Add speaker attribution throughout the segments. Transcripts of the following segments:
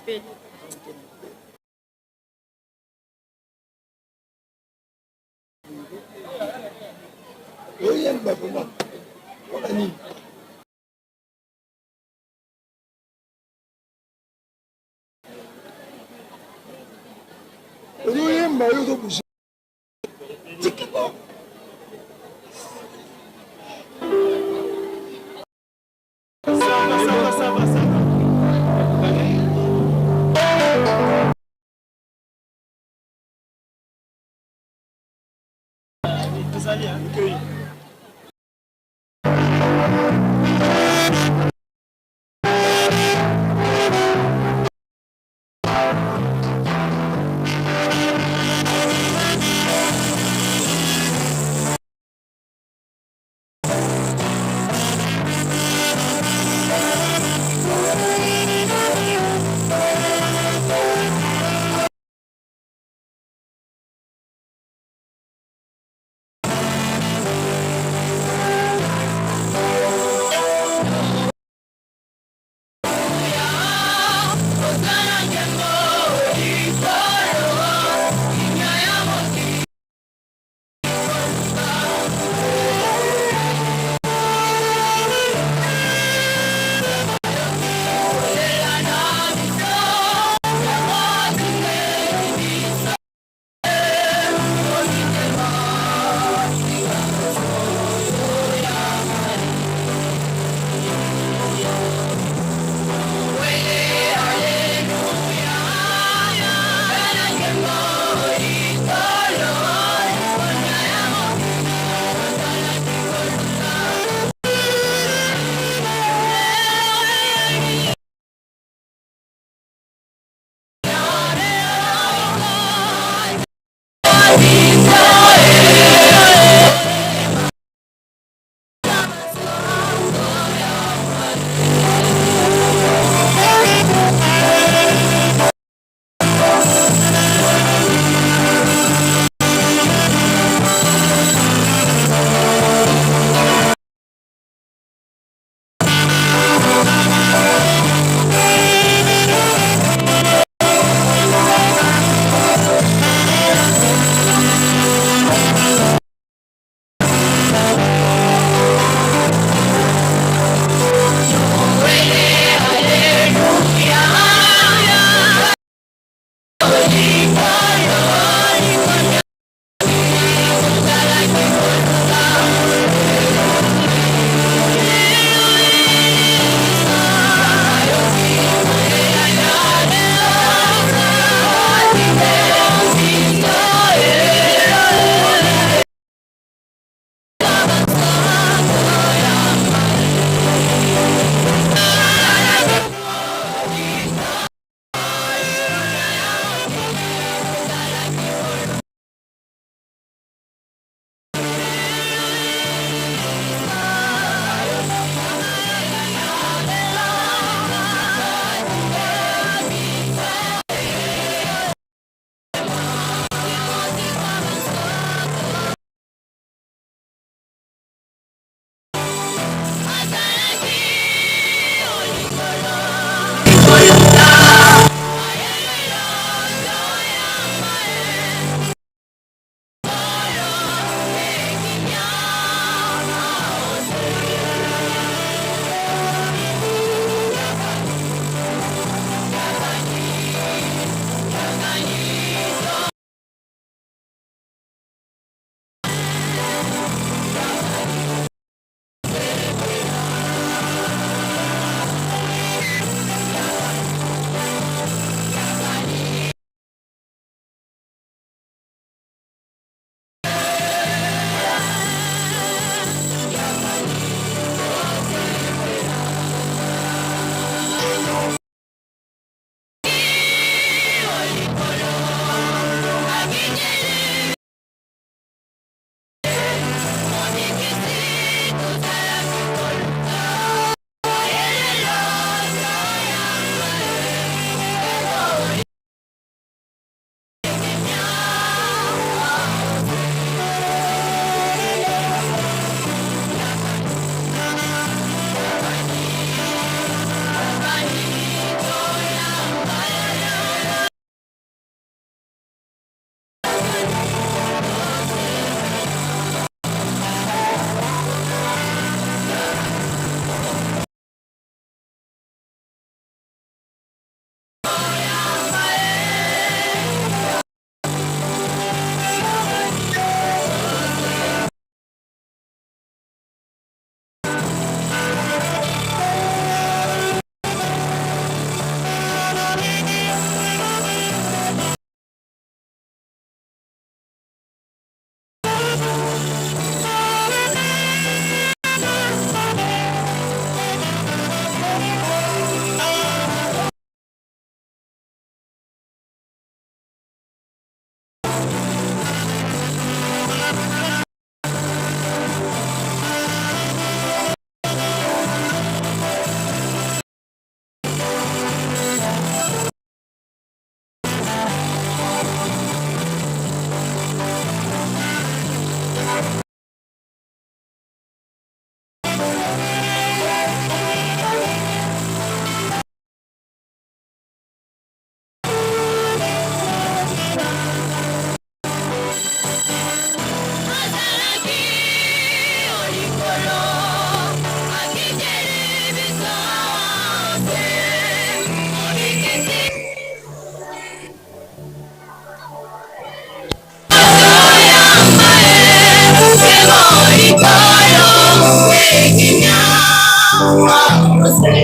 Speaker 1: Nasepeli.
Speaker 2: Oyemba vraiment mpona nini? Ozoyemba yo ozobouge tika ko.
Speaker 1: Koma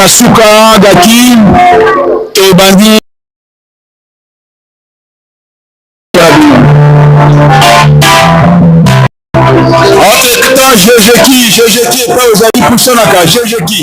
Speaker 1: na suka gaki ebandi. Entre-temps, GGki, GGki epai ozali pusanaka GGki.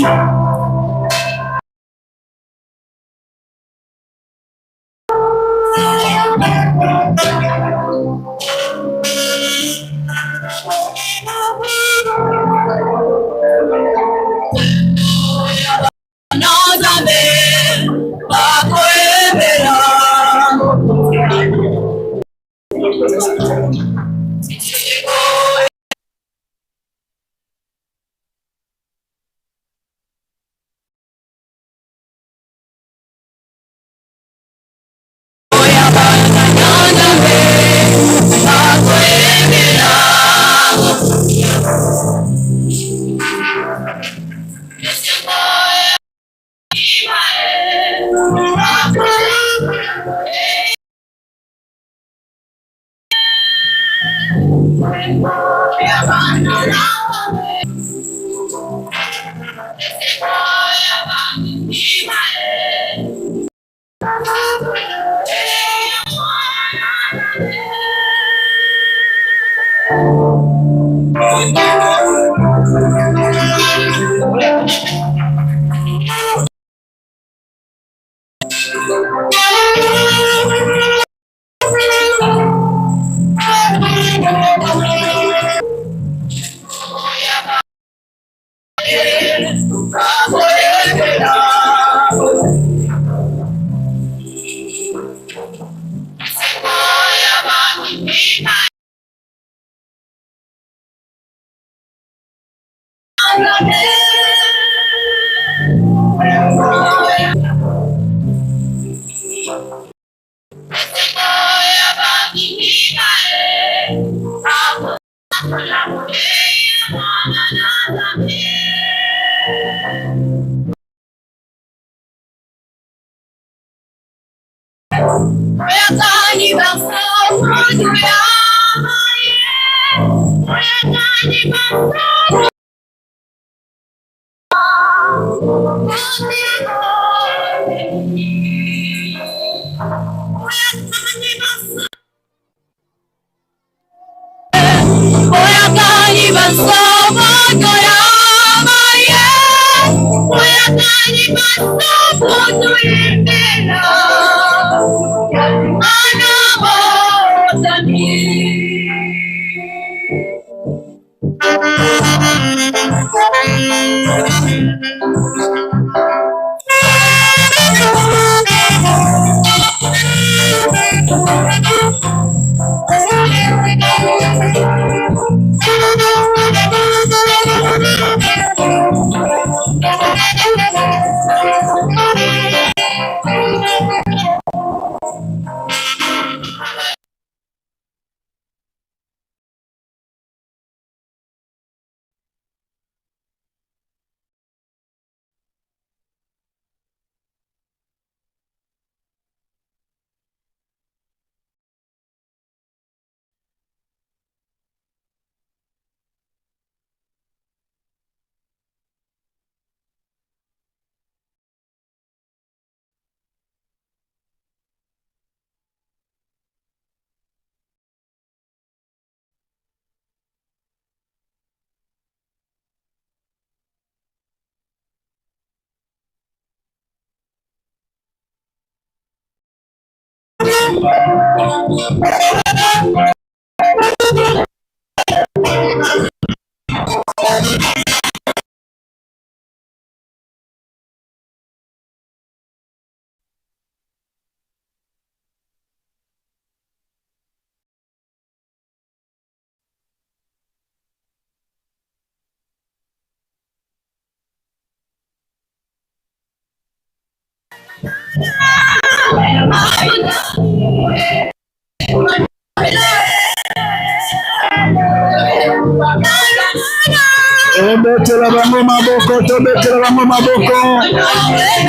Speaker 1: Tobetela bango maboko, tobetela bango maboko.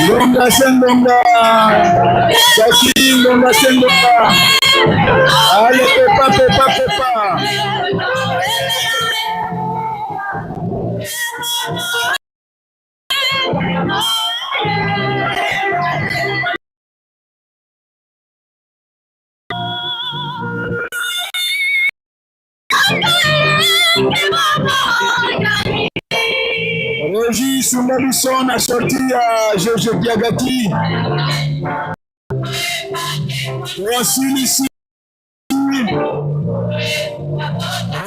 Speaker 1: Ngonga se ngonga. Saki ngonga se ngonga. Ale pepa pepa pepa. Régis sunga biso na sorti ya GG Kiagati. Osilisi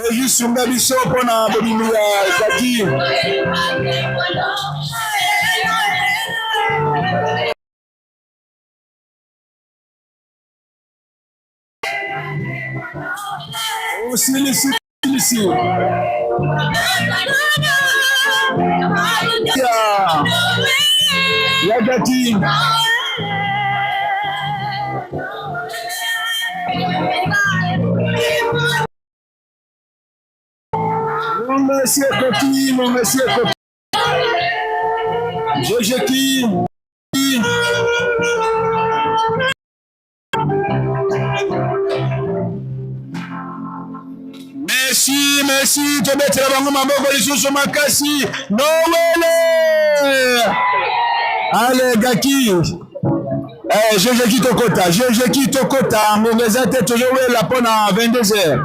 Speaker 1: Régis sunga biso mpo na bobimi ya Gati. Osilisi silisi. Ya ya Gati. Mon monsieur Koki, mon monsieur Koki. Jojeki. Merci, merci, tobetela bango maboko lisusu makasi. Nowele! Ale Gaki. Eh, Jojeki tokota, Jojeki tokota, ngonga eza te tozowela mpo na 22 heures.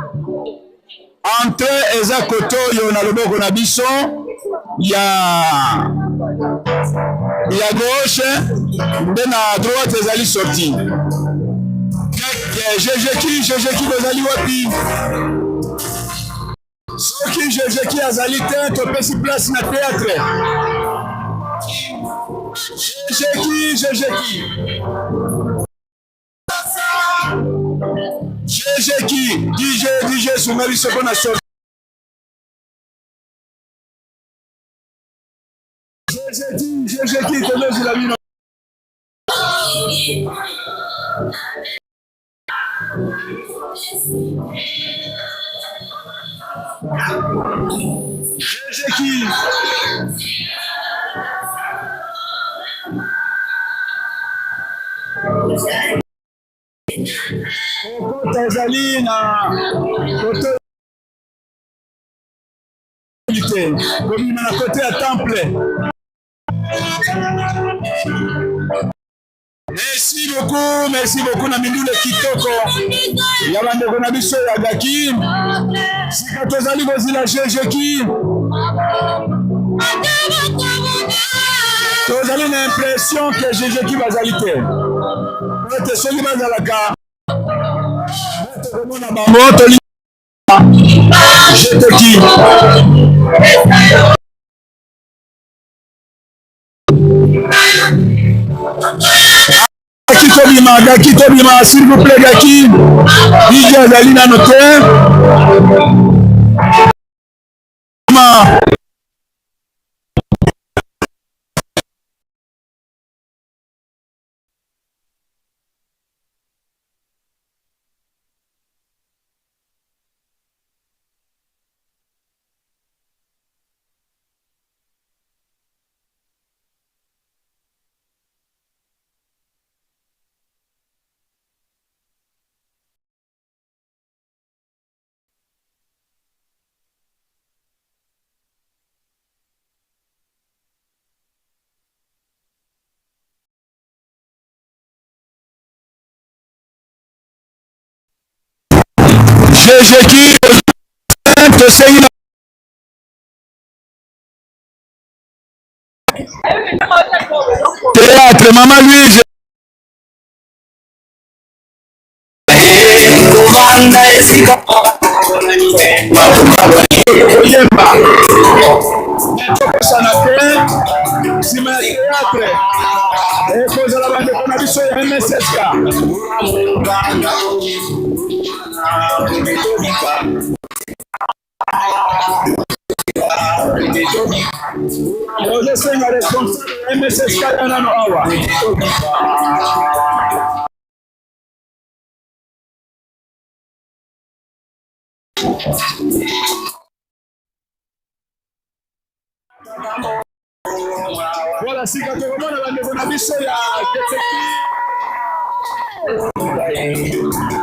Speaker 1: Entrée eza kote oyo na loboko na biso ya ya gauche nde na droite ezali sortie. Jejeki, Jejeki bozali wapi? Soki Jejeki azali te, topesi place na théâtre. Jejeki, Jejeki. Jejeki, DJ, DJ sunga biso mpo na sortie. Jejeki, Jejeki tozozela bino. Jejeki. Kokota ezali na kote te kobima na kote ya temple. Merci beaucoup, merci beaucoup na mindule kitoko ya bandeko na biso ya Gaki. Sika tozali kozila Jejeki. Tozali na impression que Jejeki bazali te. Ete soki bazalaka tokomona bango toli Jeteki. Gaki tobima, Gaki tobima, s'il vous plaît Gaki. DJ azali nano te. Jejeki tosengi théâtre mama Louise koyemba tokosana te nsima ya théâtre ekozala bandeko na biso ya mssk. Ozosenga responsable ya mssk ya nano awa. Voilà, sika tokomona bandeko na biso ya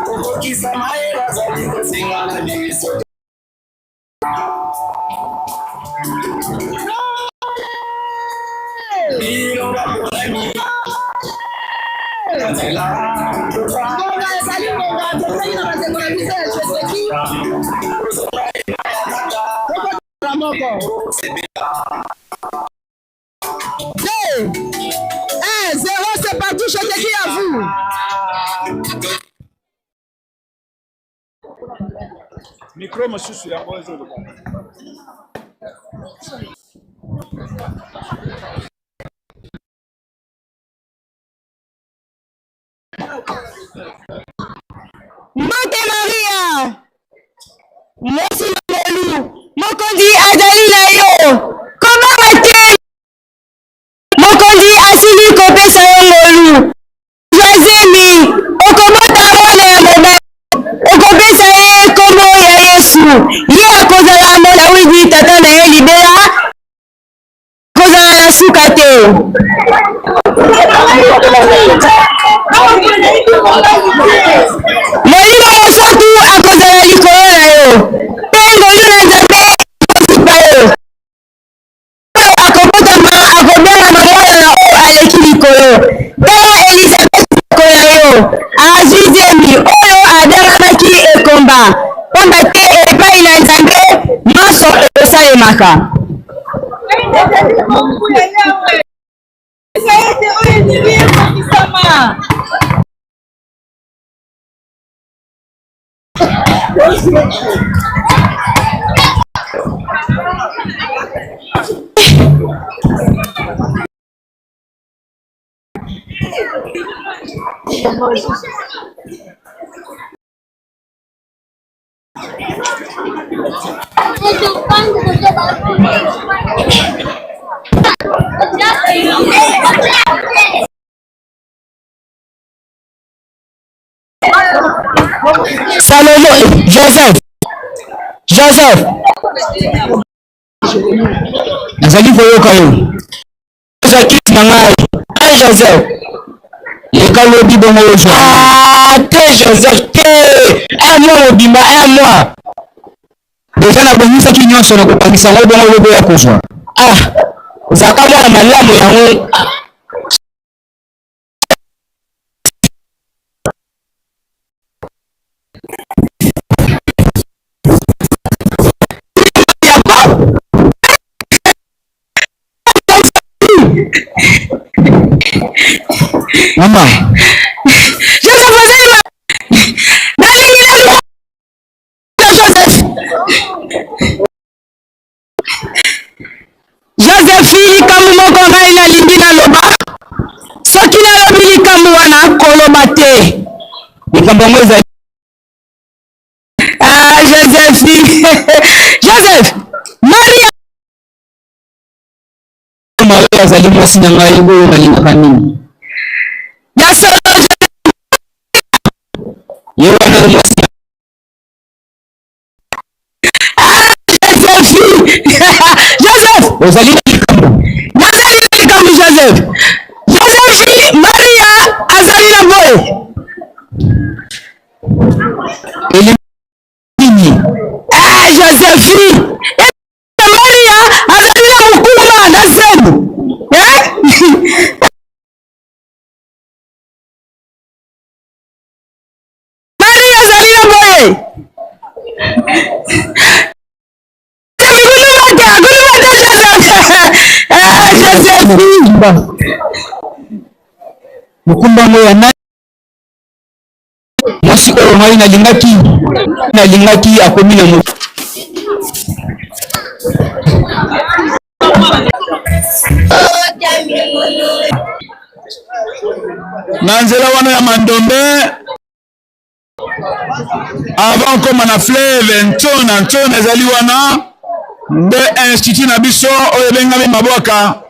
Speaker 2: Kokokisa maye bazali kosenga na biso.
Speaker 3: Ngonga ezali ngonga, tozali na bandeko na biso ya Tshisekedi. Tokotala moko. Deux, un, zéro, c'est parti, Tshisekedi à vous.
Speaker 1: Micro mosusu yango ezoloba.
Speaker 3: Mbote Maria, mwasi na ngolu, mokonzi azali na yo. Kobanga te, mokonzi asili kopesa yo ngolu. Zwa zemi, okobota mwana ya mobali, okopesa ye nkombo ya Yesu. Ye akozala mwana Dawidi, tata na ye libela. Kozala na suka te. Molimo Mosantu akozala likolo na yo, mpe ngolu na Nzambe ekozipa yo. Oyo akobotama akobengama Mwana na Oyo Aleki Likolo. Tala Elizabeti ndeko na yo azwi zemi, oyo abengamaki ekomba, pamba te epai na Nzambe manso ekosalemaka.
Speaker 4: Salomo, Joseph, Joseph, nazali koyoka yo. Ozwa kiti na ngai. Ai Joseph, leka lobi bongo ozwa. Ah, te Joseph, te. Un mois mobimba, un mois. Deja nabongisaki nyonso na kokangisa yango bongo lobi oya kozwa. Ah, ozalaka mwana malamu yango. Ah. Mama.
Speaker 3: Joseph ozali ma nalingi na Joseph. Joseph likambo moko ngai nalingi naloba soki nalobi likambo wana koloba te
Speaker 4: likambo yango ezali
Speaker 3: ah Joseph Joseph Maria
Speaker 4: Maria azali mwasi na ngai oyo nalingaka mingi
Speaker 3: ya solo
Speaker 4: ye wana mwasi
Speaker 3: Joseph
Speaker 4: ozali na likambo
Speaker 3: nazali na likambo Joseph Joseph Maria azali na boye
Speaker 4: elingi
Speaker 3: eh Joseph eh, Maria azali na mokumba na zembo eh? Maria azali na boye
Speaker 4: mokumba yango ya nani mwasi oyo ngai nalingaki nalingaki akomi na mo
Speaker 1: na nzela wana ya mandombe avant koma na fleuve ntona ntona ezali wana nde institut na biso oyo ebengami mabwaka.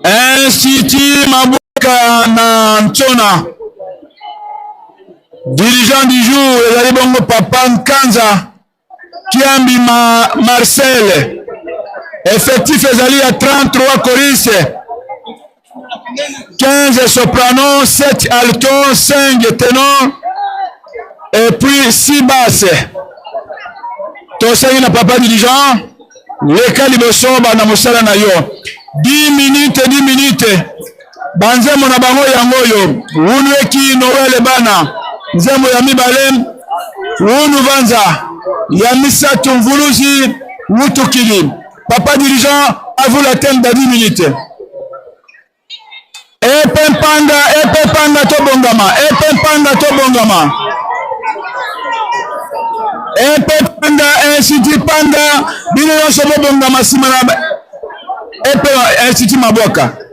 Speaker 1: Institut Mabuka na Ntona. Dirigeant du jour ezali bongo Papa Nkanza Kiambi ma Marcel. Effectif ezali ya 33 choristes. 15 sopranos, 7 altos, 5 ténors et puis 6 basses. Tosengi na papa dirigeant leka liboso banda mosala na yo 10 minutes 10 minutes banzembo na bango yango oyo wulueki noele bana nzembo ya mibale wulu vanza ya misato mvuluzi wutukili papa dirigeant à vous la thème da 10 minutes epe mpanda epe mpanda tobongama epe mpanda tobongama epe mpanda institut mpanda bino nyonso bobongama nsima na epe institut mabwaka.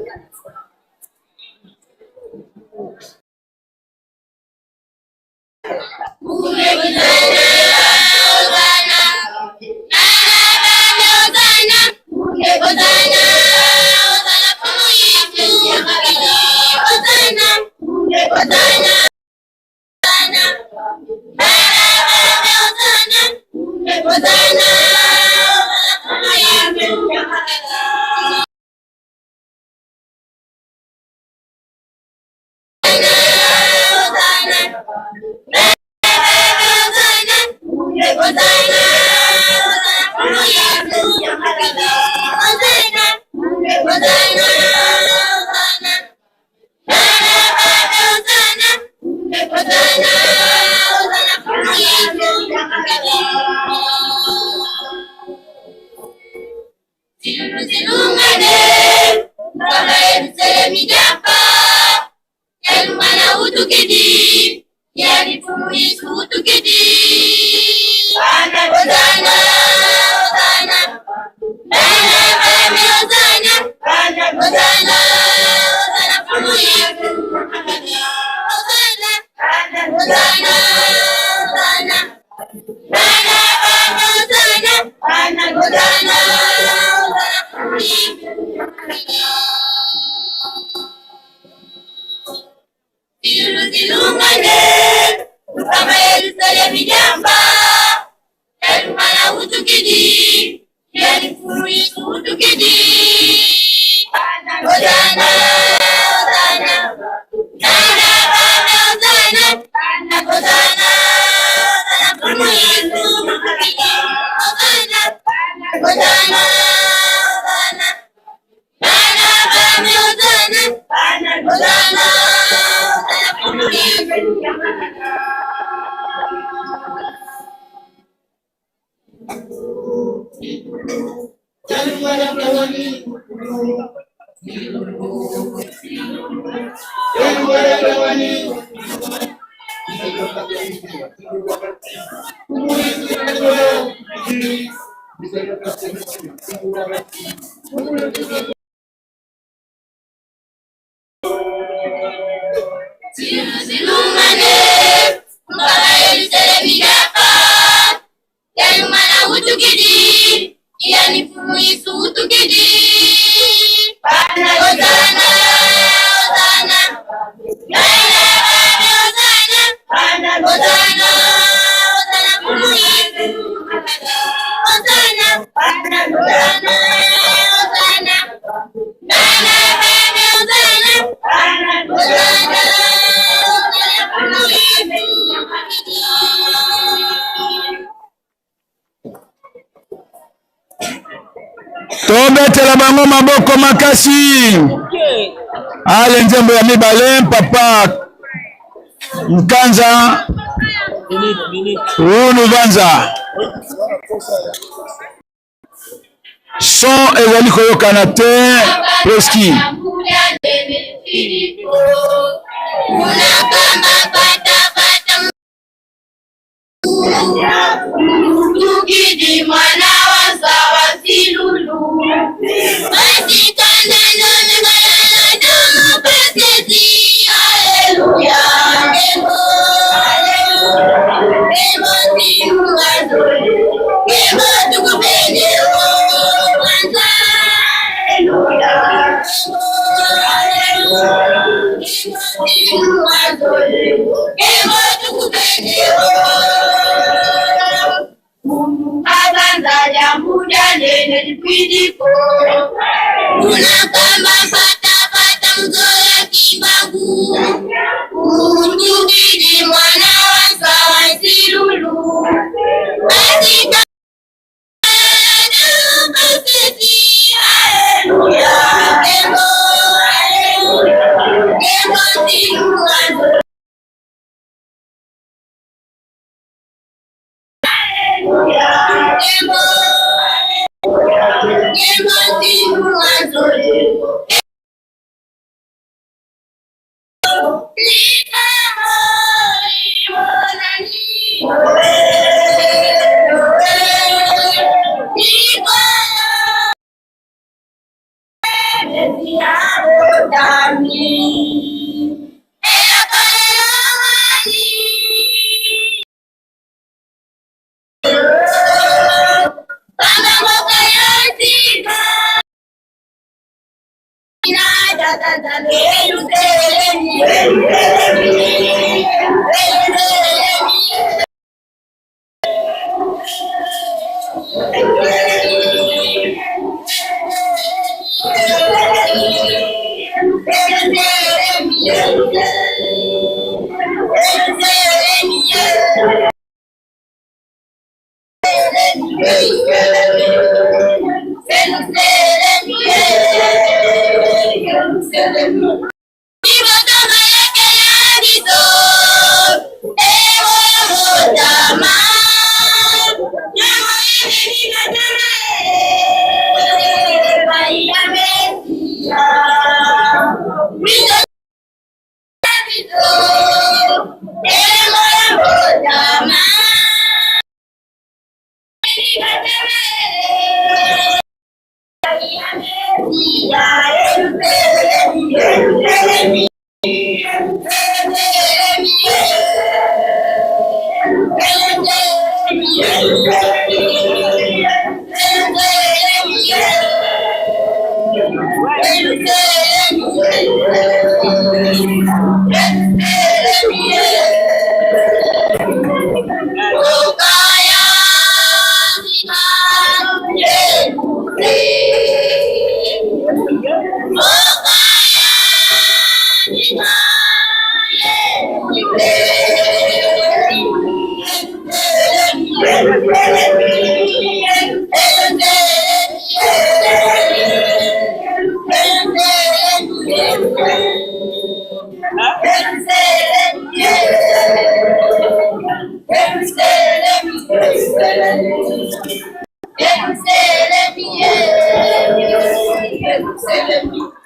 Speaker 1: Tobetela bango maboko makasi. Ale nzembo ya mibale papa Nkanza Ulubanza. Son ezali koyokana te preski.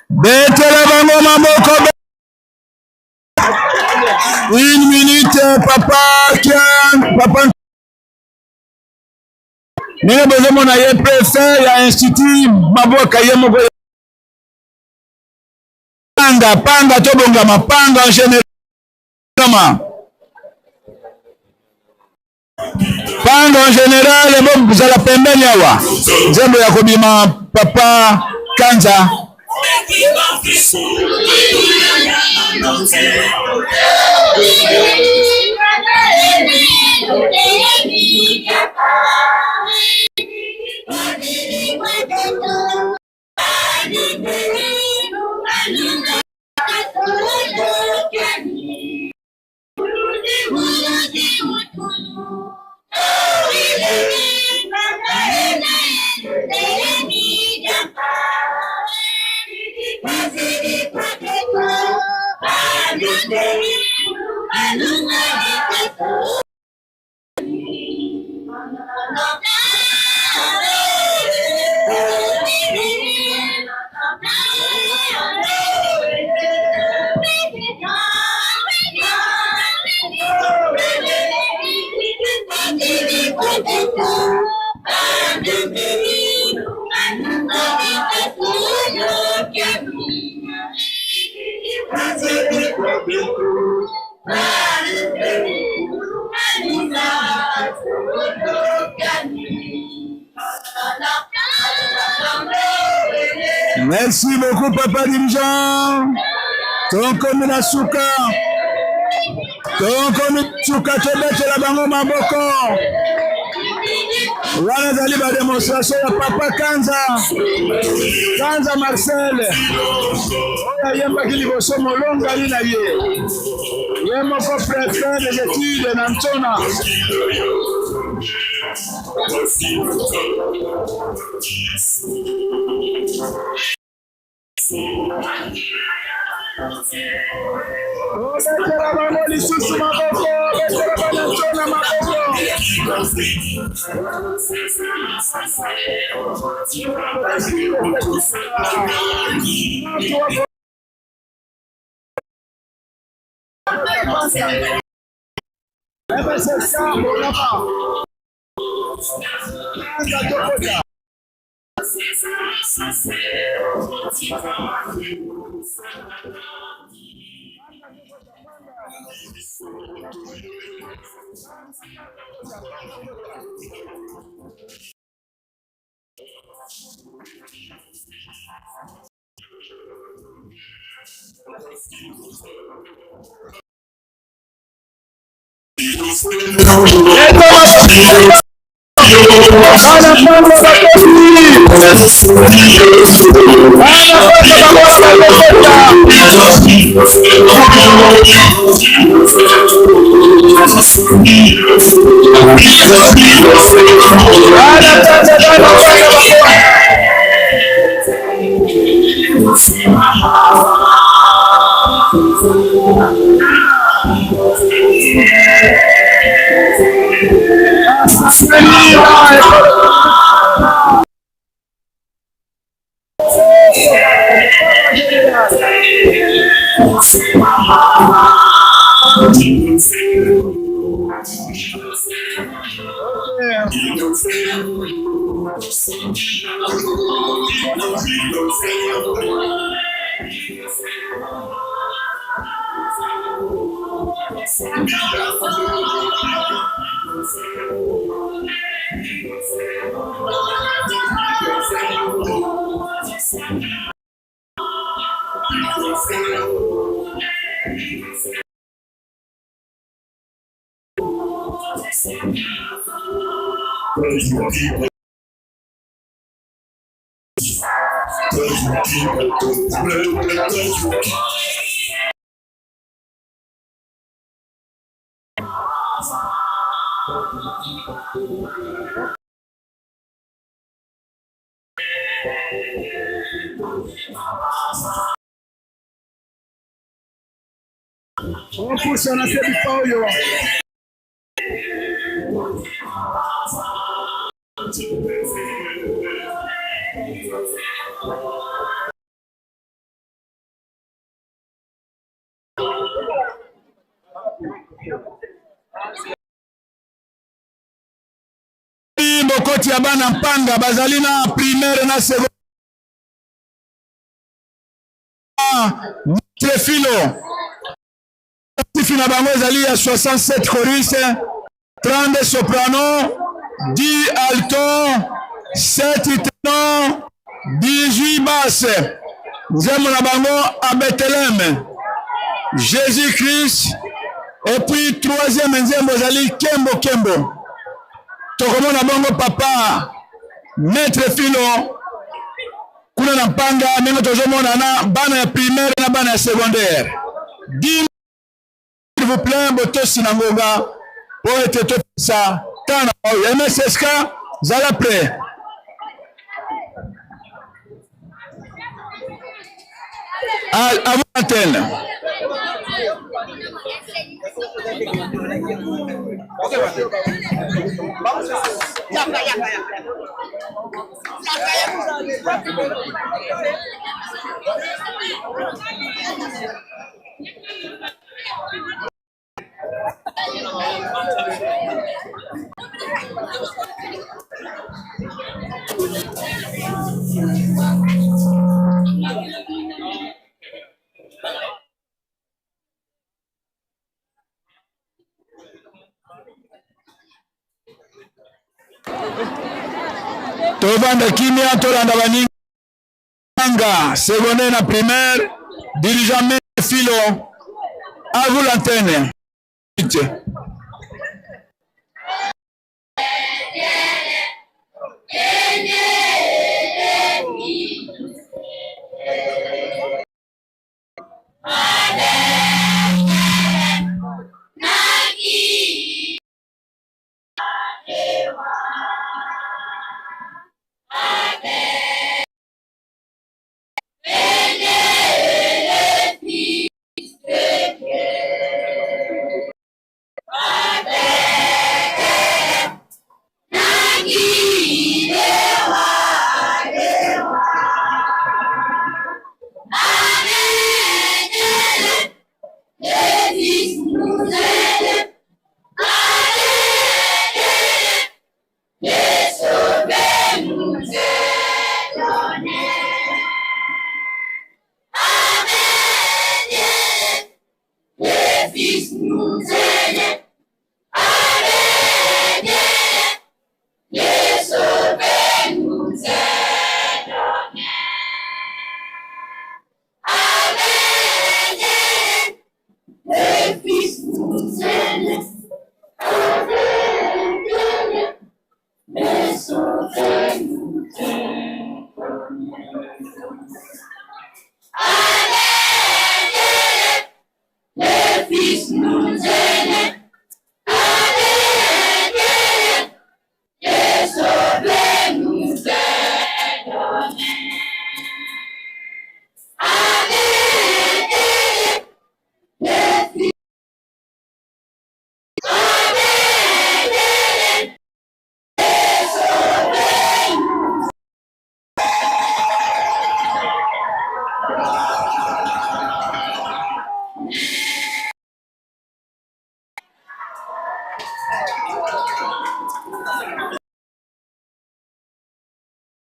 Speaker 1: Betela bango maboko. Une minute, papa Kian, papa ndenge bozomona ye prefet ya institut maboka ye moko panga panga tobongama panga en général panga en général bozala pembeni awa nzembo ya kobima papa kanza Merci beaucoup papa dirigeant. Tokomi na suka. Tokomi suka tobetela bango maboko. Wana ezali ba demonstration ya papa Kanza. Kanza Marcel. Oyo ayembaki liboso molongani na ye. Ye moko préfet des études na Ntona. Obetela bango lisusu maboko, obetela bana Ntona maboko. Opusa na se bipa oyo. Bokoti ya bana mpanga bazali na primaire na secondaire. Trefilo tifi na bango ezali ya 67 choriste, 32 soprano, 10 alto, 7 tenor, 18 basse. Nzembo na bango a Bethlehem, Jésus Christ, et puis troisième nzembo ezali Kembo Kembo. Tokomona bongo papa Maître Philo kuna na mpanga ndenge tozomona na bana ya primaire na bana ya secondaire. S'il vous plaît, botosi na ngonga po ete topesa temps na oyo. MSSK zala prêt. À votre antenne. Tovanda kimia, tolanda baninga secondaire na primaire. Dirigeant Maître Philo, à vous l'antenne.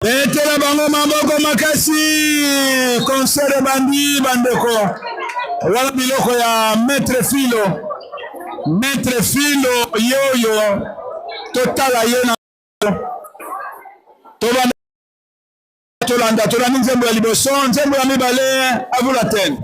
Speaker 1: Betela bango maboko makasi. Concert ebandi bandeko. Wana biloko ya Maître Philo. Maître Philo yoyo totala ye na tobanda tolanda tolandi nzembo ya liboso nzembo ya mibale à vous l'antenne.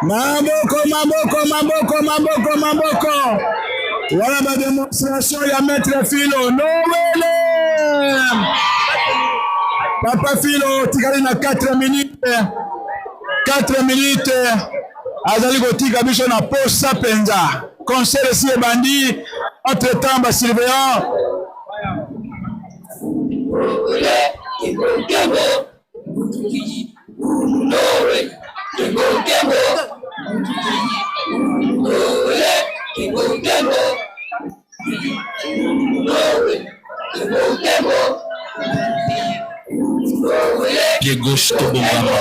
Speaker 1: Maboko, maboko, maboko, maboko, maboko. Wana ba demonstration ya maître Philo. Nowele. Papa Philo tikali na 4 minutes. 4 minutes. Azali kotika biso na posa penza. Concert esi ebandi. Entre temps ba surveillant
Speaker 5: Pied gauche tobongama.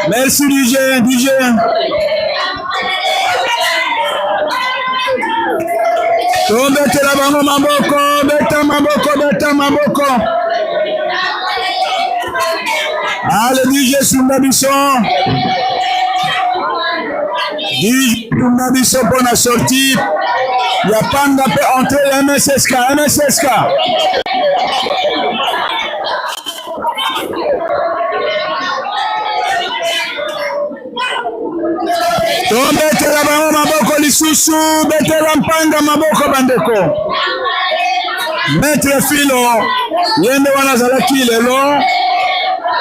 Speaker 1: Merci DJ, DJ. Tobetela bango maboko, beta maboko, beta maboko. Ale DJ sunga biso. DJ sunga biso mpo na sortie ya panga mpe entrée ya MSSK, MSSK. Tobetela bango maboko lisusu, betela mpanga maboko bandeko. Maître Philo ye nde wana azalaki lelo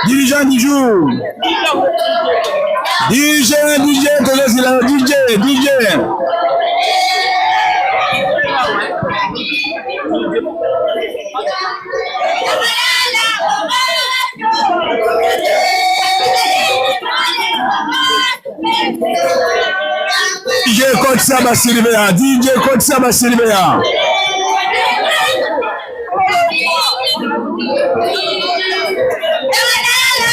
Speaker 1: dirigeant du jour. DJ, DJ, tozozila DJ, DJ. DJ kotisa ba surveillant, DJ kotisa ba surveillant.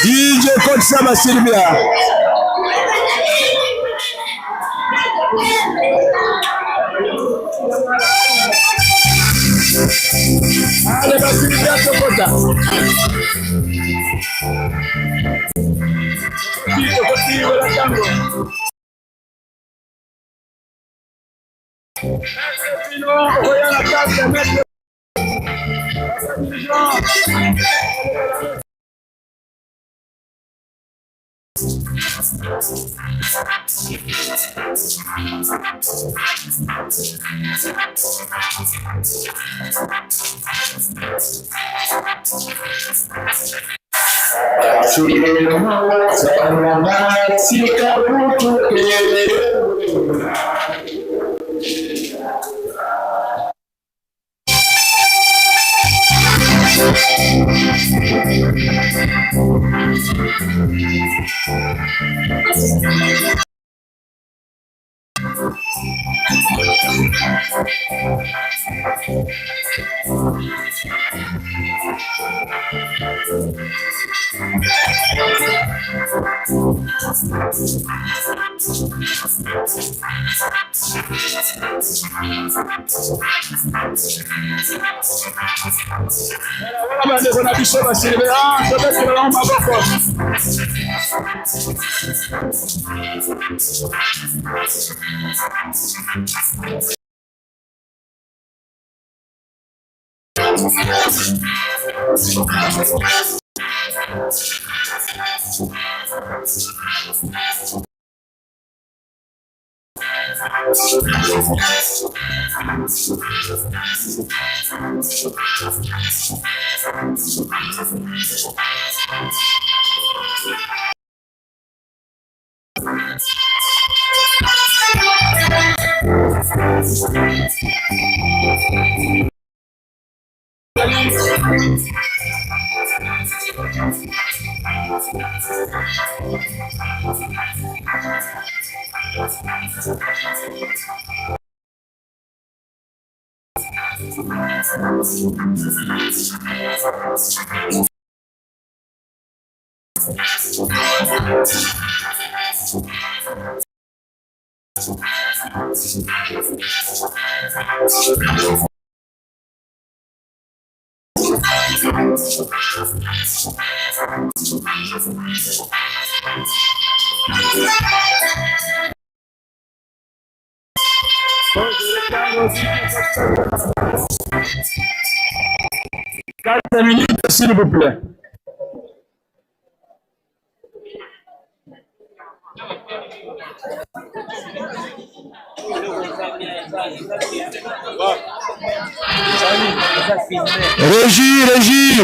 Speaker 1: DJ kotisa ba surveillant. Ale basilika tokota. Wana bandeko na biso basurveillant tobetela bango maboko. Quatre minutes, s'il vous plaît. Régie, régie.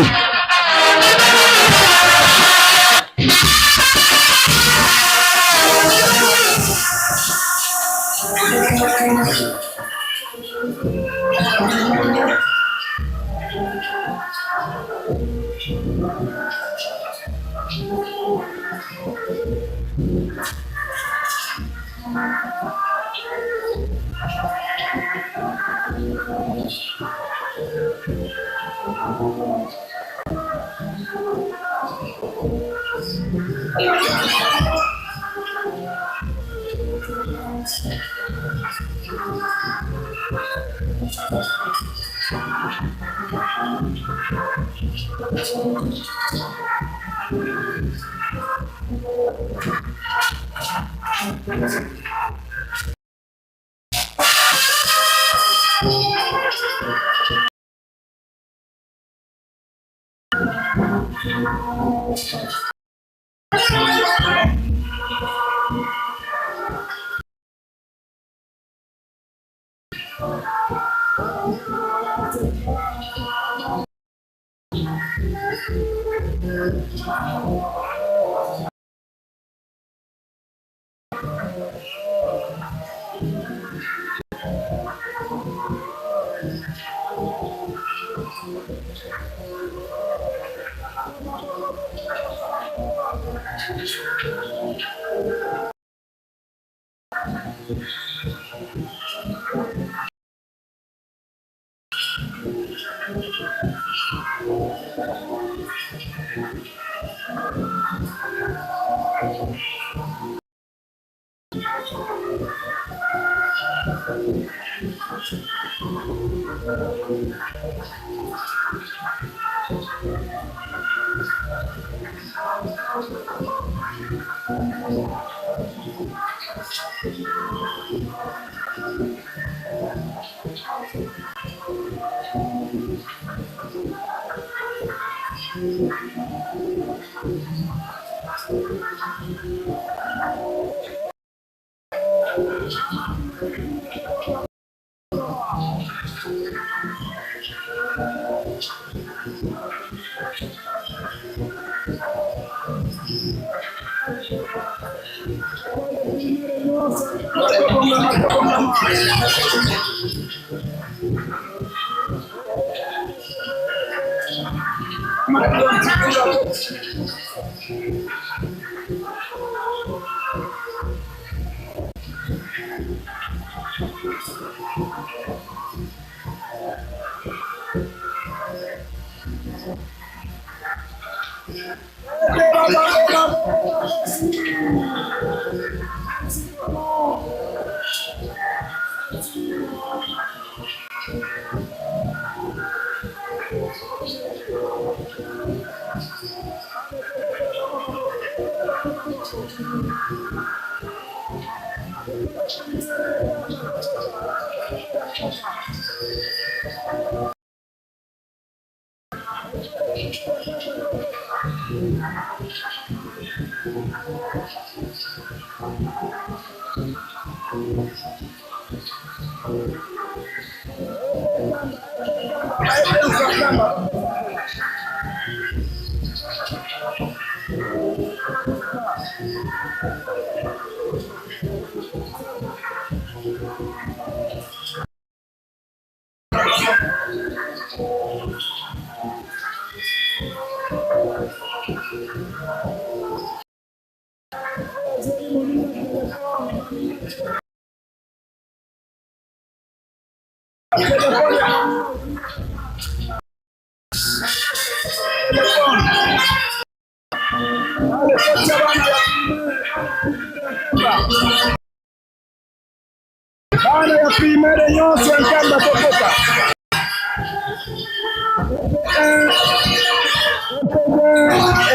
Speaker 1: Bana ya primaire nyonso ya Nkamba tokota.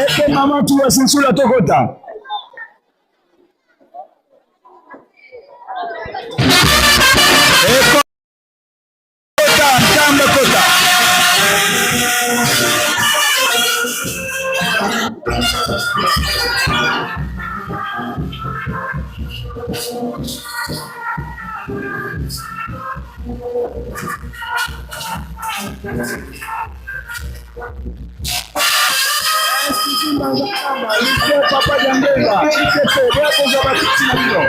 Speaker 1: Ete mama tuwa sinsula tokota. Ekota Nkamba kota. Papa Diangenga, ITP, boya bakiti na bino.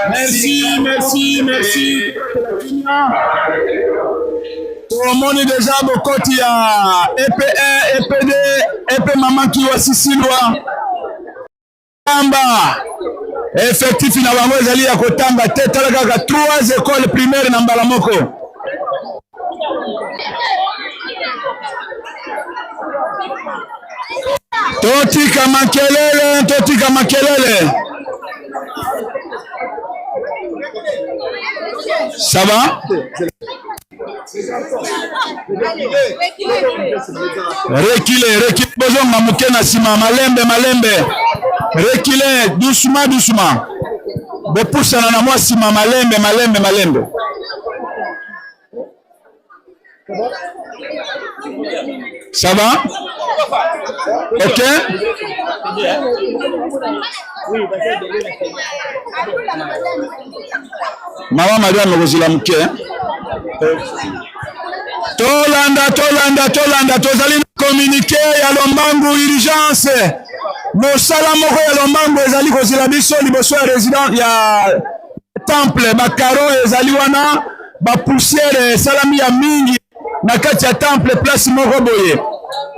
Speaker 1: Merci, merci, merci. Tomoni deja bokoti ya EP1, EP2, EP Mama Kiwa Sisilwa. Amba effectif na bango ezali ya kotanga te, tala kaka 3 écoles primaires na mbala moko. Totika makelele, totika makelele. Ça va? Rekile, rekile, bozonga moke na nsima, malembe, malembe. Rekile, doucement, doucement. Bopusana na mwa nsima, malembe, malembe, malembe. Ça va? Ok? Mama Mariam okozela moke. Tolanda, tolanda, tolanda, tozali na communiqué ya lombangu urgence. Mosala moko ya lombangu ezali kozela biso liboso ya resident ya temple, bakaro ezali wana, ba poussière esalami ya mingi na kati ya temple place moko boye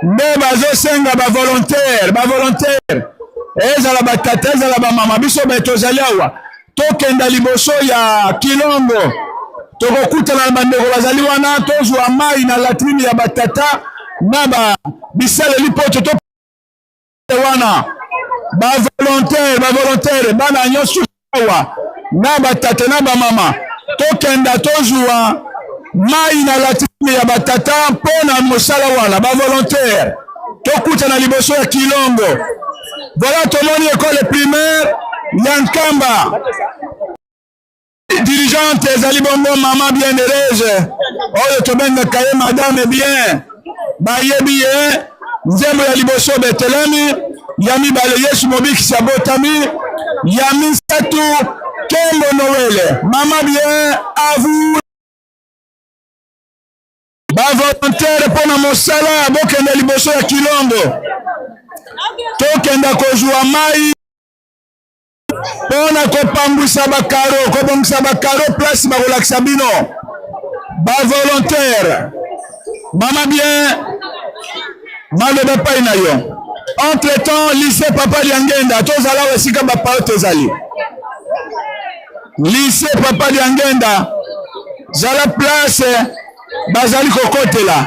Speaker 1: nde bazosenga ba volontaire, ba volontaire ezala batata ezala bamama, biso baye tozali awa tokenda liboso ya kilongo, tokokutana na bandeko bazali wana, tozwa mai na latrine ya batata na ba bisaleli mpo to wana ba volontaire, ba volontaire bana nyonso awa na batata na bamama, tokenda tozwa mai na latrine ya batata mpo na mosala wana. Ba volontaire tokutana liboso ya kilongo. Voilà, tomoni ekole primaire ya Nkamba. Dirigeante ezali bongo mama bienheureuse oyo tobengaka ye madame bien, bayebi ye. Nzembo ya liboso Betelemi, ya mibale Yesu mobikisi abotami, ya misato Kembo Noele. Mama bien à vous. Ba volontaire mpo na mosala bokende liboso ya kilongo, tokenda kozwa mai mpo na kopangwisa bakaro, kobongisa bakaro place bakolakisa bino ba volontaire. Mama bien, maloba epai na yo. Entre temps lycée Papa Diangenda, tozala awa esika bapao tozali. Lycée Papa Diangenda, zala place bazali kokotela.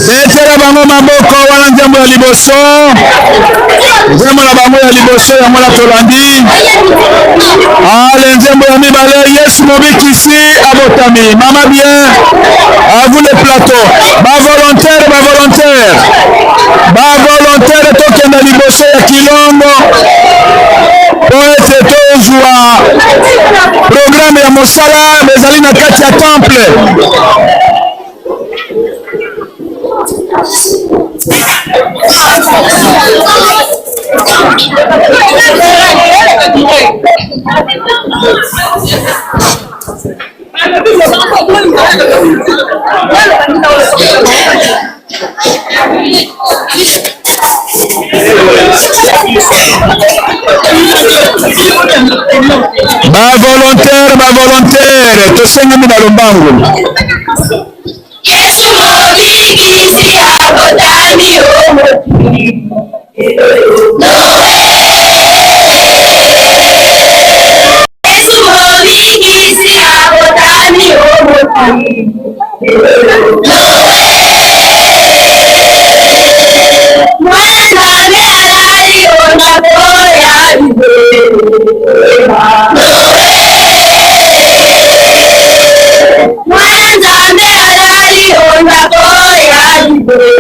Speaker 1: Betela bango maboko wana nzembo ya liboso, nzembo na bango ya liboso yango na tolandi. Ale nzembo ya mibale, Yesu mobikisi abotami. Mama bien, à vous le plateau. Ba volontaire, ba volontaire, ba volontaire, tokenda liboso ya kilongo mpo ete tozwa programme ya mosala ezali na kati ya temple. Ba volontaire, ba volontaire, tosengami na lombangu.
Speaker 3: Yesu mobikisi abotami o mokili. Yesu mobikisi abotami o mokili. Mwana Nzambe alali o ndako ya libela. Mwana Nzambe alali o ndako ya libela.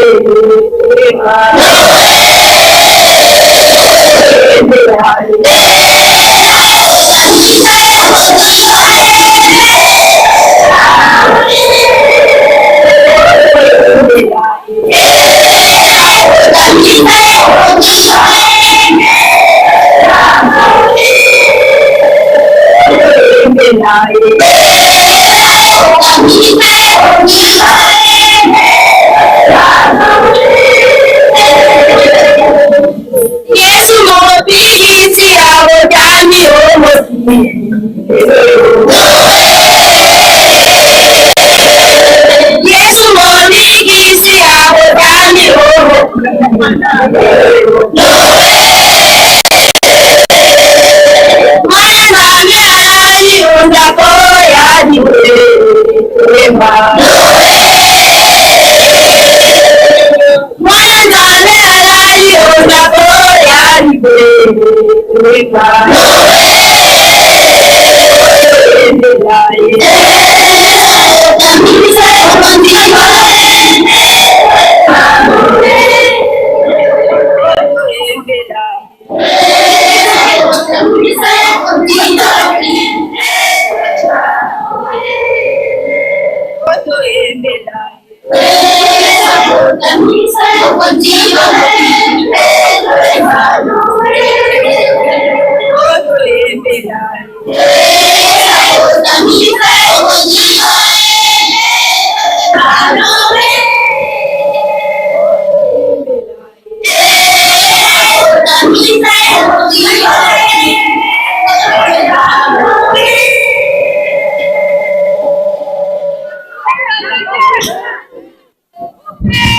Speaker 3: Yesu mobikisi abotami o mokili. Yesu mobikisi abotami o mokili. Mwana Nzambe alali o ndako ya libela. Mwana Nzambe alali o ndako ya libela.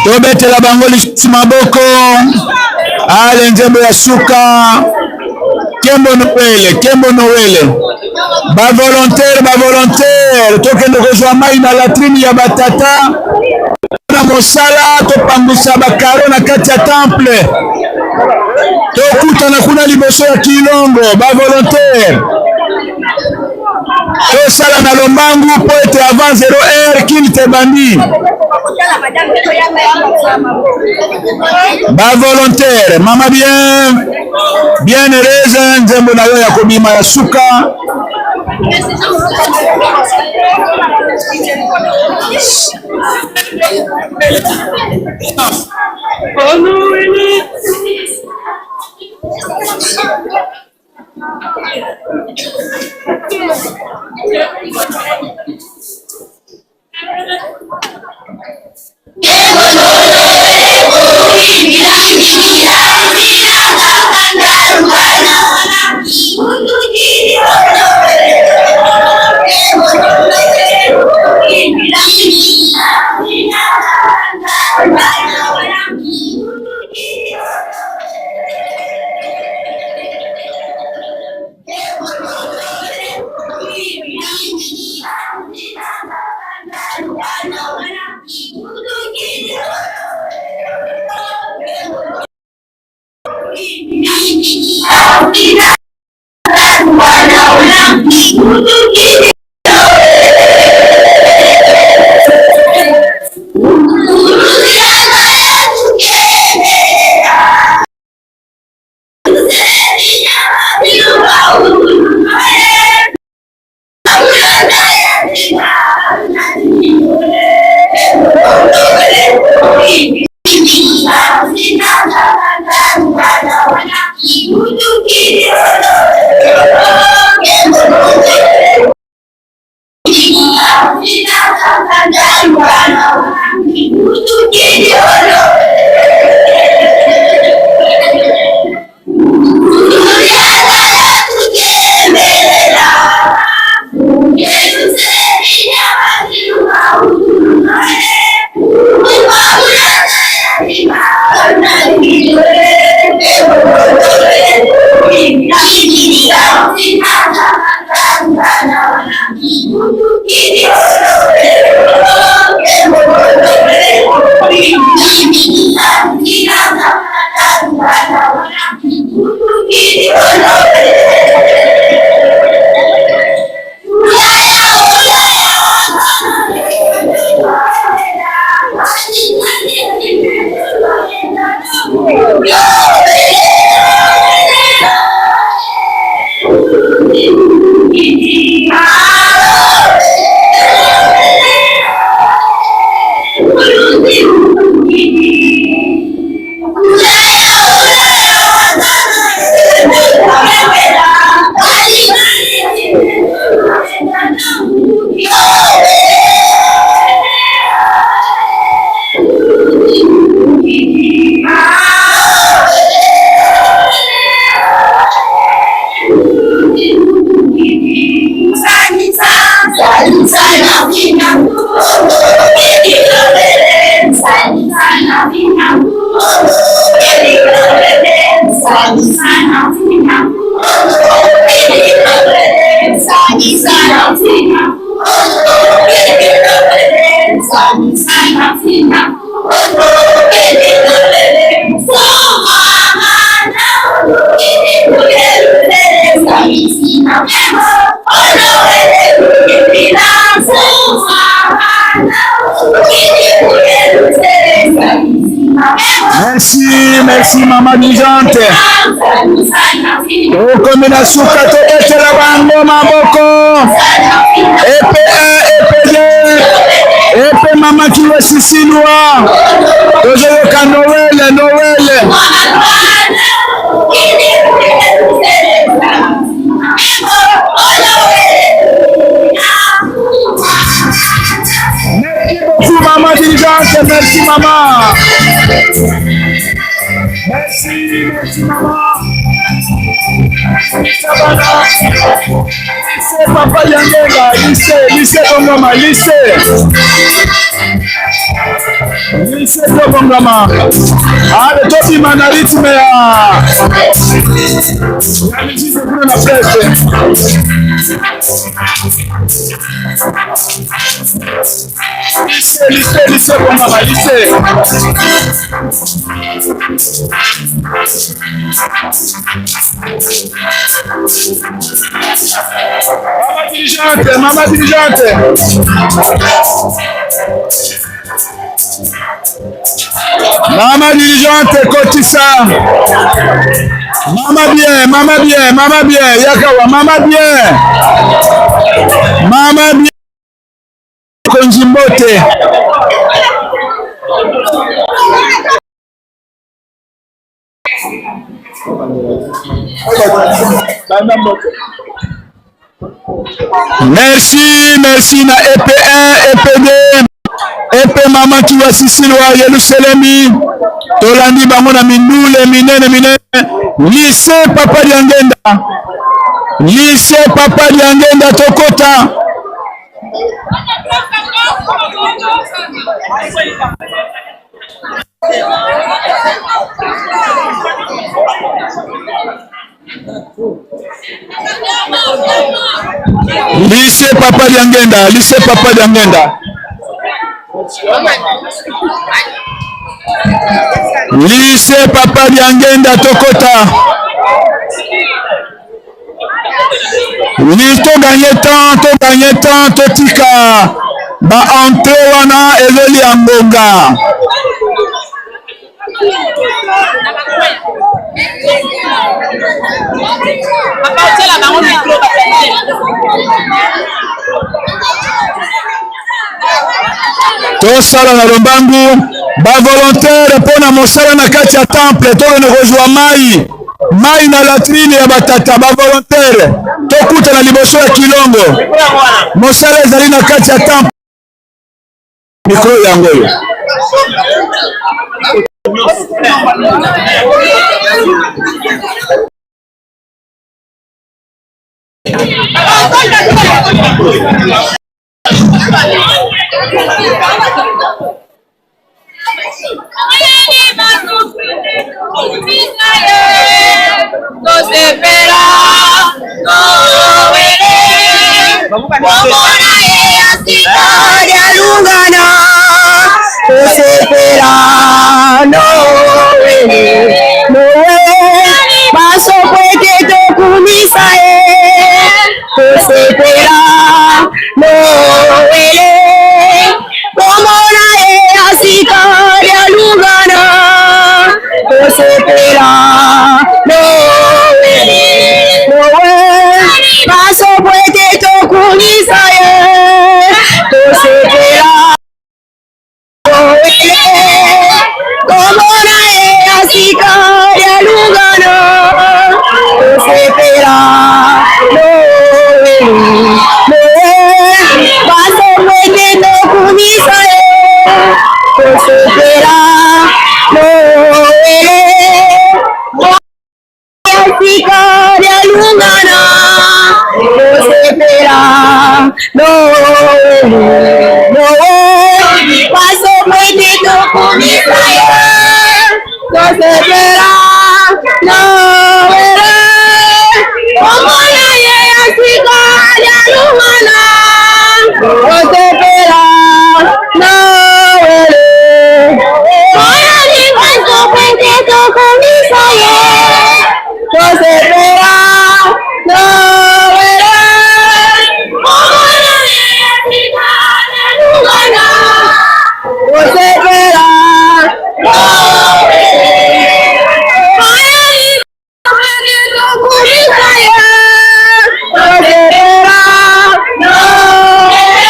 Speaker 1: Tobetela bango lisusu maboko. Ale nzembo ya suka. Kembo Noele, kembo Noele. Ba volontaire, ba volontaire, tokende kozwa mai na latrine ya batata na mosala, topangusa bakaro na kati ya temple, tokutana kuna liboso ya kilongo. Ba volontaire, tosala na lombangu mpo ete avant 0 heure culte ebandi. Ba volontaire, mama bien bien heureuse, nzembo na yo ya kobima ya suka. Merci, merci mama Bijante. Tokomi na suka, tobetela bango maboko. Epe 1, epe 2, epe mama Kiwa Sisilwa. Tozoyoka Noël, Noël. Merci beaucoup maman dirigeante, merci maman. Merci, merci maman. Lycée Papa Yangenga, lycée, lycée Bongoma, lycée. Lycée tobongama. Ale tobima na rythme ya ya musique kuna na presse. Lycée, lycée, lycée bongama, lycée. Mama dirigeante, mama dirigeante. Mama dirigeante kotisa. Mama bien, mama bien, mama bien, yakawa, mama bien. Mama bien. Konzi mbote. Merci, merci na EP1, EP2, EP Mama Kiwa Sisilwa Yelusalemi. Tolandi bango na mindule minene minene. Lycée Papa Diangenda. Lycée Papa Diangenda tokota. Lycée Papa Diangenda, lycée Papa Diangenda. Lycée Papa Diangenda Tokota. Li to gagner temps, to gagner temps, totika ba entrée wana ezolia ngonga. Tosala na lombangu ba volontaire mpo na mosala na kati ya temple, tokende kozwa mai mai na latrine ya batata ba volontaire, tokutana liboso ya kilongo. Mosala ezali na kati ya temple. Mikro yango oyo.
Speaker 3: Tosepela towele komona ye ya sika lyalungana tosepela nowele nowe basokwete tokumisa ye tosepela nowele komona ye ya sika lyalungana tosepela nowele nowe basokwete tokumisa ye tosepela komona ye ya sika ya lungana tosepela nowele nowe basokwete tokumisa ye tosepela nowele sika ya lungana tosepela nowele nowe basokwete tokumisa ye tosepela nowele komona ye ya sika ya lungana tosepela nowele basokwete tokumisa ye tosepela nowele komona ye ya sika ya lungana tosepela nowele tokumisa ye tosepela nowele.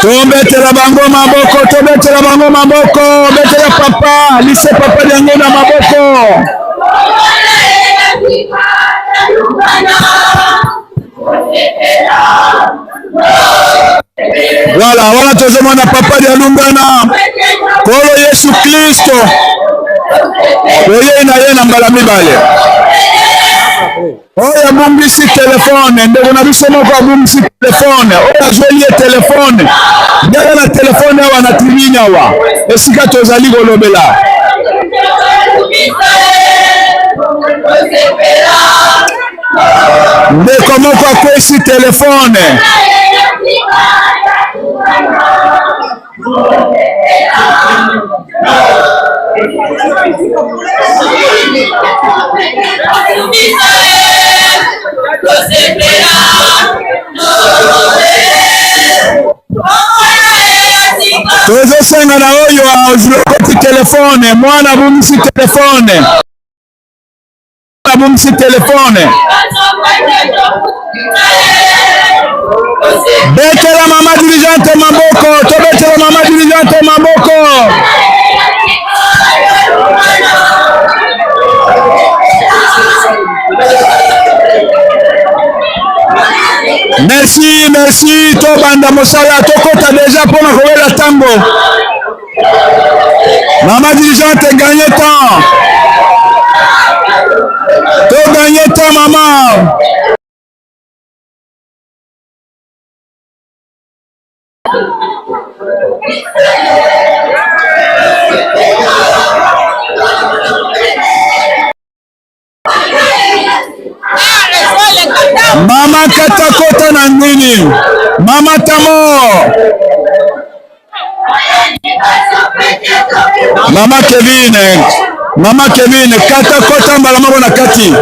Speaker 1: Tobetela bango maboko, tobetela bango maboko, betela papa, lise papa Diango na maboko. Voilà, wana tozomona papa Dialungana, Nkolo Yesu Kristo boyei na ye na mbala mibale. Oyo abungisi telefone, ndeko na biso moko abungisi telefone, oyo azweli ye telefone, yaka na telefone awa na tribune awa, esika tozali kolobela. Ndeko moko akwesi telefone. Tozosenga na oyo azwaki telefone, mwana abungisi telefone, abungisi telefone. Betela mama dirigeante maboko, tobetela mama dirigeante maboko. Merci, merci, tobanda mosala, tokota deja mpona kowela ntango. Mama dirigeante, gagne temps. To gagne temps, mama. Mama katakota na nini? Mama Tamo. Mama Kevin, Mama Kevin, kata kota mbala moko na kati.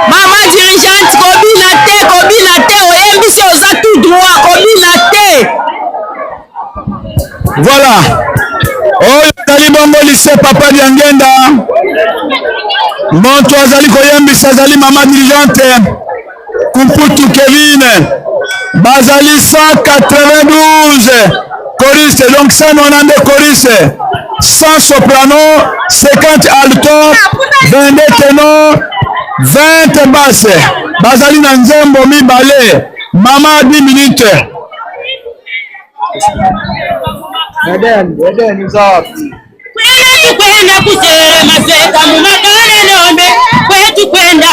Speaker 3: Mama dirigeante, kobina te, kobina te, oyembisi oza tout droit, kobina te.
Speaker 1: Voilà. Oyo ezali bongo lycée Papa Diangenda. Moto azali koyembisa azali mama dirigeante Kuputu Kevin. Bazali 192 choristes, donc 192 choristes, 100 soprano, 50 alto, 22 ténor, 20 basse. Bazali na nzembo mibale. Mama 10 minutes.
Speaker 2: Eden, Eden uza wapi?
Speaker 3: Kwetu kwenda kusema masweka mumakale nombe kwetu kwenda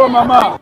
Speaker 1: Micro mama.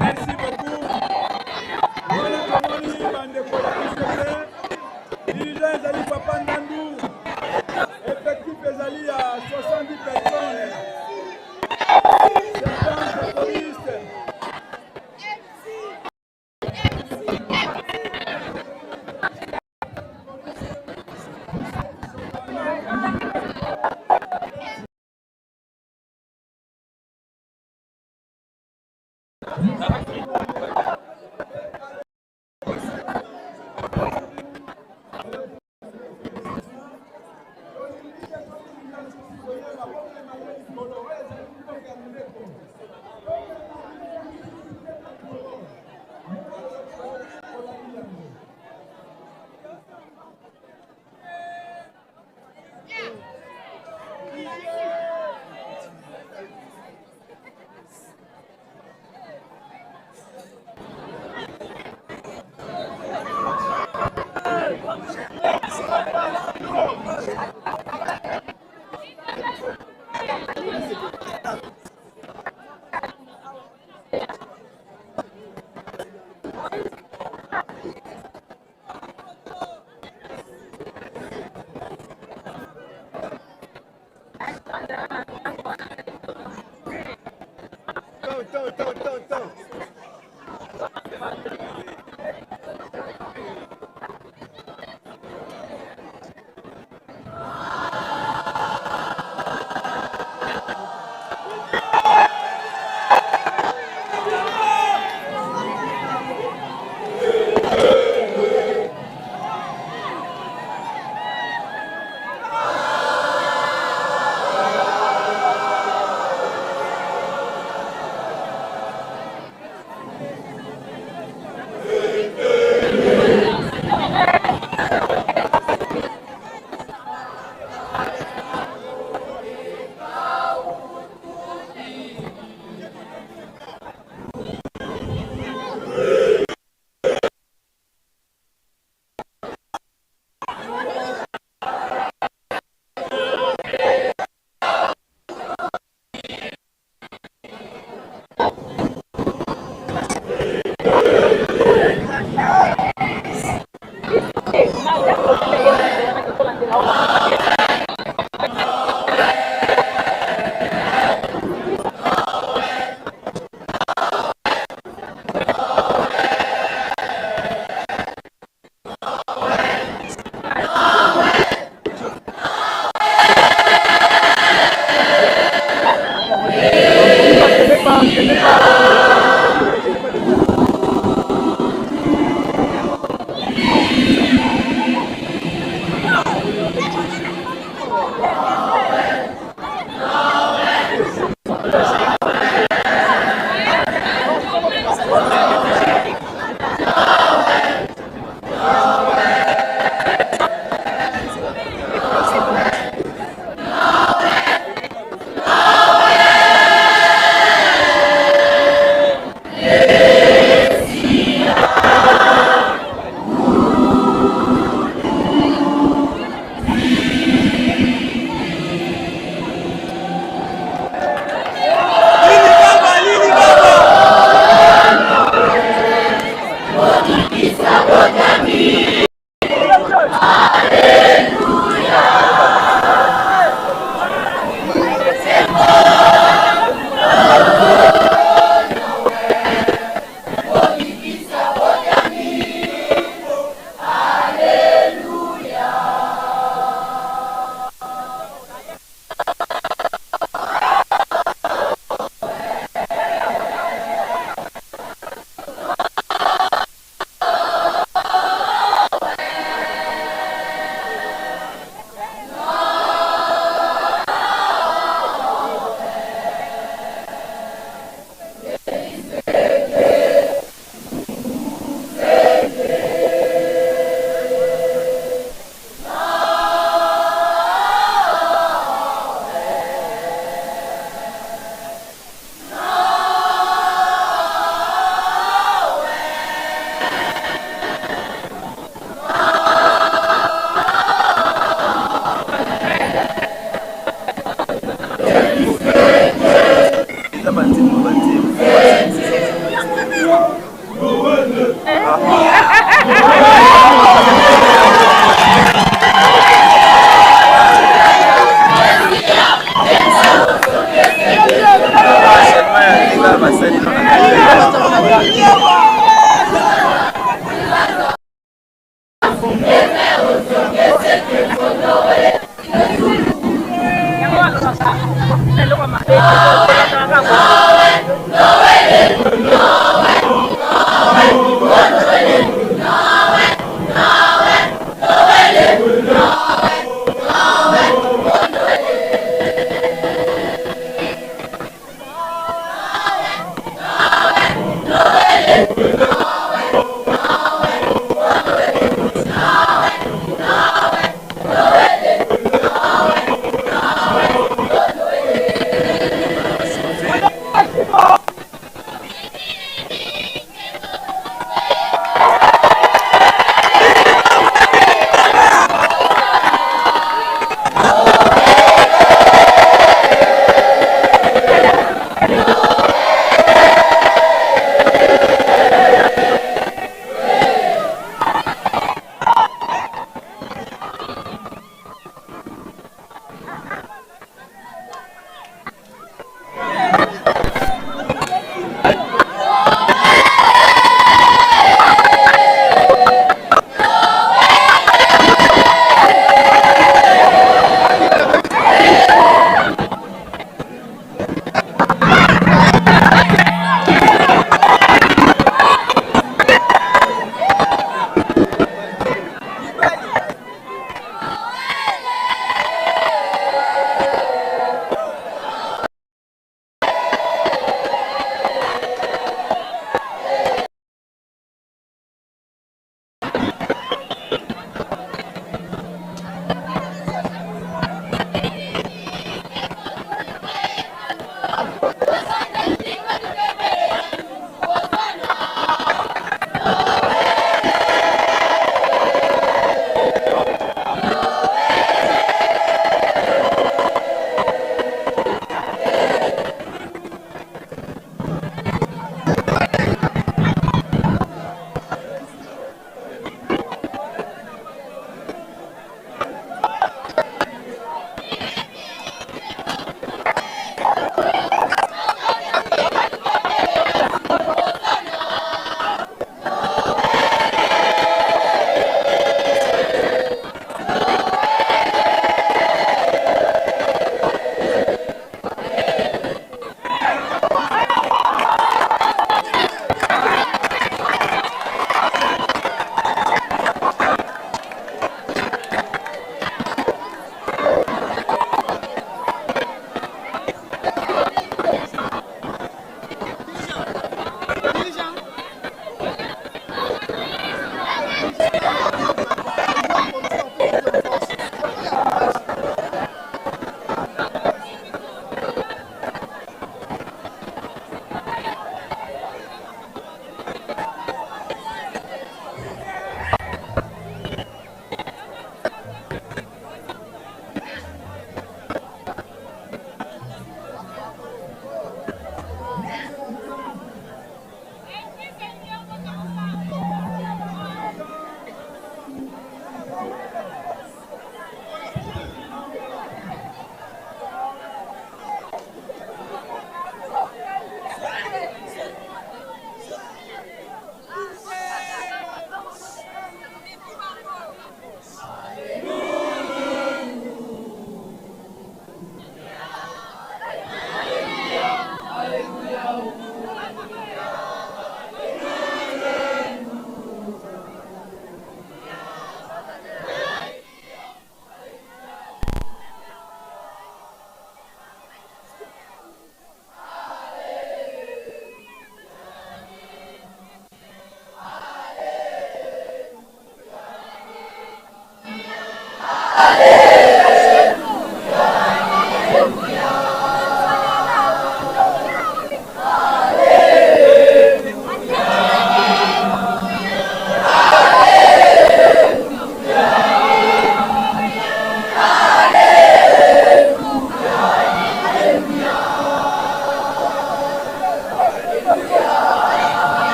Speaker 5: Merci beaucoup. Wana tomoni bandeko ya ICC, dirigeant ezali Papa Ndandu, effectif ezali ya 70 personnes, 70 choristes.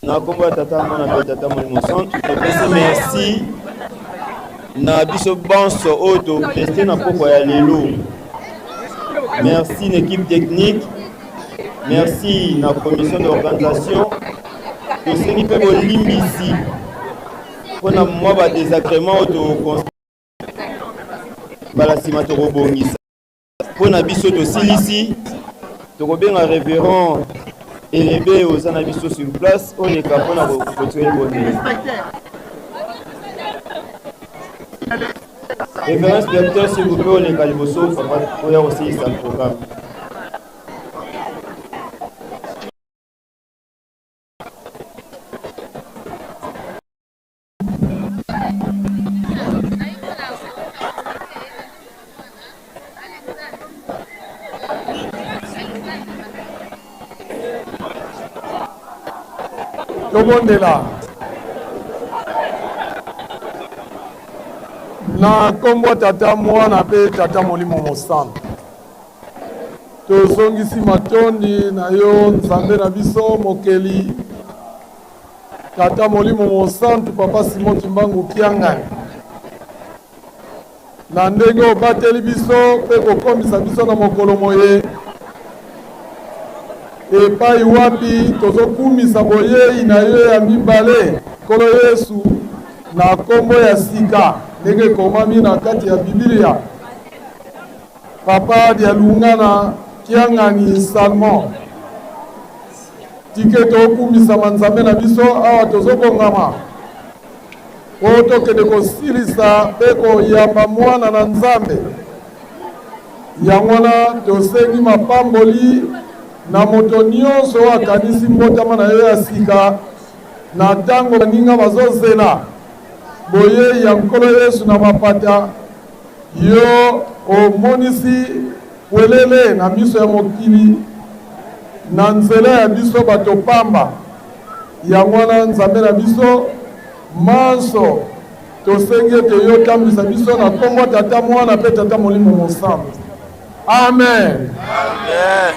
Speaker 6: Na nkombo ya Tata, Mwana mpe Tata Molimo Santu, topesi merci na biso banso oyo topreste na pokwa ya lelo. Merci na équipe technique, merci na commission d'organisation. Tosengi mpe bolimbisi mpo na mwa ba désagrément oyo to mbala nsima tokobongisa. Mpo na biso tosilisi, tokobenga reverend Elebe oza na biso sur place oleka mpo na koclotire bondeli. Reverend inspecteur s'il vous plaît oleka liboso papa oya kosilisa programme.
Speaker 5: Tobondela na nkombo Tata, Mwana mpe Tata Molimo Mosantu. Tozongisi matondi na yo Nzambe na biso Mokeli, Tata Molimo Mosantu, Papa Simon Kimbangu Kiangani, na ndenge obateli biso mpe kokomisa biso na mokolo moye epai wapi tozokumisa boyei na yo ya mibale, Nkolo Yesu, na nkombo ya sika ndenge ekomami na kati ya Biblia. Papa Dialungana Kiangani Salmon, tike tokumisama Nzambe na biso awa tozobongama po tokende kosilisa mpe koyamba mwana na Nzambe. Yango wana tosengi mapamboli na moto nyonso oyo akanisi mbotama na ye ya sika na ntango baninga bazozela boyei ya Nkolo Yesu na mapata. Yo omonisi pwelele na miso ya mokili na nzela ya biso bato pamba. Yango wana, Nzambe na biso, manso tosengi ete yo otambwisa biso na nkombo ya Tata, Mwana mpe Tata Molimo Mosantu. Amen.
Speaker 6: Amen.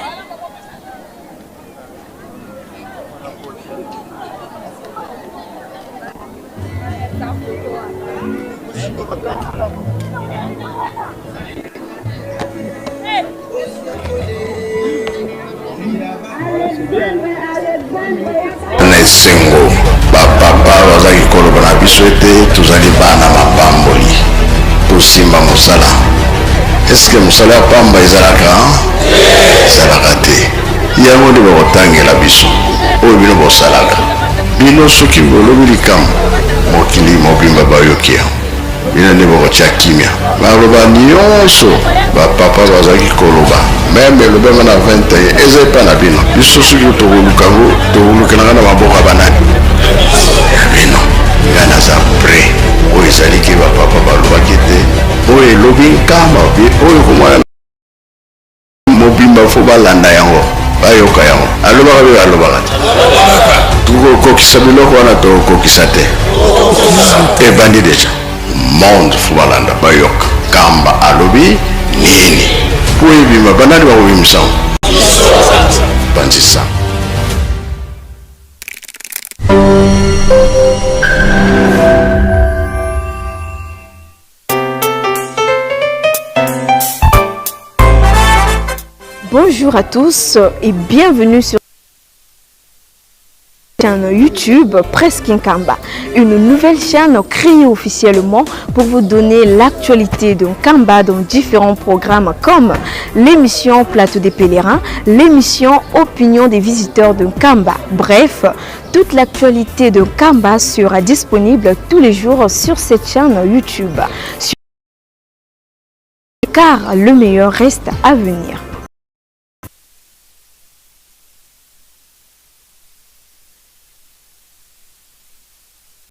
Speaker 7: Na esengo, bapapa bazalaki koloba na biso ete tozali bana mapamboli, tosimba mosala. Eske mosala ya pamba ezalaka? Ezalaka te. Yango nde bakotangela biso oyo bino bosalaka. Bino soki bolobi likambo, mokili mobimba bayoki yango. Bino nde bokotia kimia. Maloba nionso ba papa bazalaki koloba, meme elobema na 21 eza epa na bino. Biso soki tokoluka yango, tokolukela yango na maboko ya banani? Ya bino. Ngai naza pret. Oyo ezali ke ba papa balobaki ete oyo elobi nkamba, oyo komona mobimba fo balanda yango bayoka yango alobaka mpe alobaka te tokokokisa biloko wana tokokokisa te ebandi deja monde fo balanda bayoka kamba alobi nini mpo ebima banani bakobimisa yango panzisa.
Speaker 3: Bonjour à tous et bienvenue sur chaîne YouTube Presse Nkamba, une nouvelle chaîne créée officiellement pour vous donner l'actualité de Nkamba dans différents programmes comme l'émission Plateau des pèlerins, l'émission Opinion des visiteurs de Nkamba. Bref, toute l'actualité de Nkamba sera disponible tous les jours sur cette chaîne YouTube. Car le meilleur reste à venir.